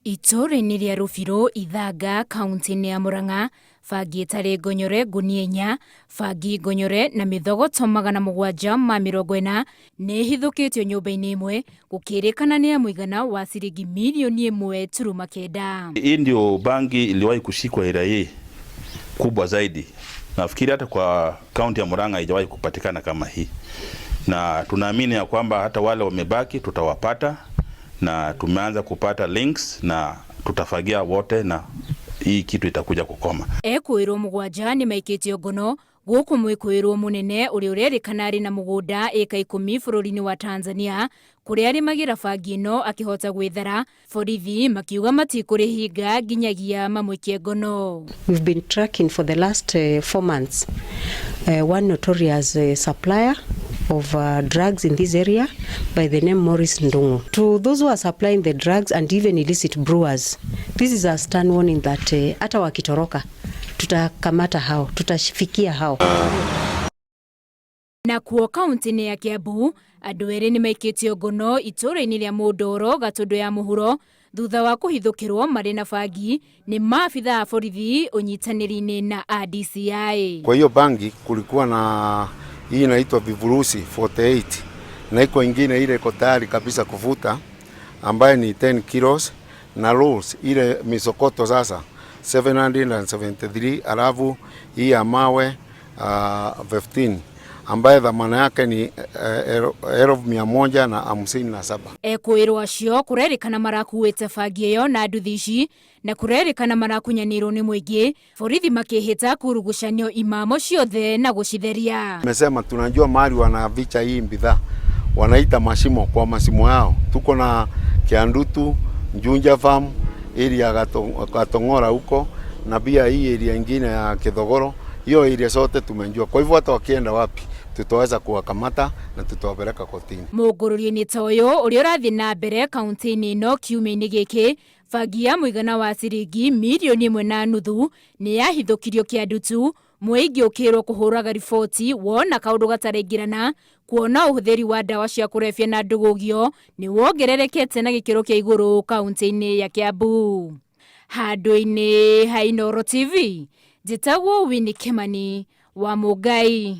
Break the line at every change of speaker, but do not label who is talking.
Itũũra-inĩ rĩa Rũbirũ, Ithanga, kaunti-inĩ ya Murang'a, bangi ĩtarĩ ngonyore ngũnia inya, bangi ngonyore na mĩthogoto 740 nĩ ĩhithũkĩtio nyũmba-inĩ ĩmwe gũkĩrĩkana nĩ ya mũigana wa ciringi mirioni 1.9.
Hii ndio bangi iliwahi kushikwa area hii kubwa zaidi. Nafikiri hata kwa kaunti ya Murang'a haijawahi kupatikana kama hii, na tunaamini ya kwamba hata wale wamebaki tutawapata, na tumeanza kupata links na tutafagia wote na hii kitu itakuja kukoma.
Ekwĩrwo mũgwanja nĩ maikĩtio ngono gũkũ mwĩkũĩrwo mũnene ũrĩa ũrerĩkana arĩ na mũgũnda ĩka 10 bũrũri-inĩ wa Tanzania kũrĩa arĩmagĩra bangi ĩno akĩhota gwĩthara, borithi makiuga matikũrĩhinga nginyagia mamũikie ngono.
We've been tracking for the last 4 months one notorious supplier of drugs in this area by the name Maurice Ndungu. To those who are supplying the drugs and even illicit brewers, this is a stern warning that hata wakitoroka tutakamata hao, tutafikia hao.
Nakuo kaunti-inĩ ya Kiambu andũ erĩ nĩ maikĩtio ngono itũũra-inĩ rĩa Mũndoro, Gatũndũ ya mũhuro, thutha wa kũhithũkĩrwo marĩ na bangi nĩ maabitha a borithi ũnyitanĩri-inĩ na a DCI.
Kwa hiyo bangi kulikuwa na hii inaitwa vivurusi 48 na iko ingine ile iko tayari kabisa kuvuta ambaye ni 10 kilos na rolls ile misokoto sasa 773, alafu hii ya mawe 15 ambaye dhamana yake ni 157,000.
Ekwĩrwo acio kũrerĩkana marakuĩte bangi ĩyo na nduthi ici na kũrerĩkana marakunyanĩirwo nĩ mũingĩ, borithi makĩhĩta kurugucanio imamo ciothe na gũcitheria.
Nimesema tunajua mahali wanaficha hii bidhaa, wanaita mashimo kwa mashimo yao. Tuko na Kiandutu, Njunja Farm, area Gatong'ora huko na pia hii area ingine ya Kithogoro, hiyo area zote tumejua. Kwa hivyo hata wakienda wapi tutaweza kuwakamata na tutawapeleka kotini.
Mũngũrũrio-inĩ ta ũyũ ũrĩa ũrathiĩ na mbere kaunti-inĩ ĩno kiumia-inĩ gĩkĩ, bangi ya mũigana wa ciringi mirioni 1.5 nĩ yahithũkirio Kĩandutu, mũingĩ ũkĩrwo kũhũraga riboti wona kaũndũ gataraingĩrana, kuona ũhũthĩri wa ndawa cia kũrebia na ndũgũgio nĩ wongererekete na gĩkĩro kĩa igũrũ kaunti-inĩ ya Kiambu. Handũ-inĩ ha Inooro TV, njĩtagwo Winnie Kimani wa Mũngai.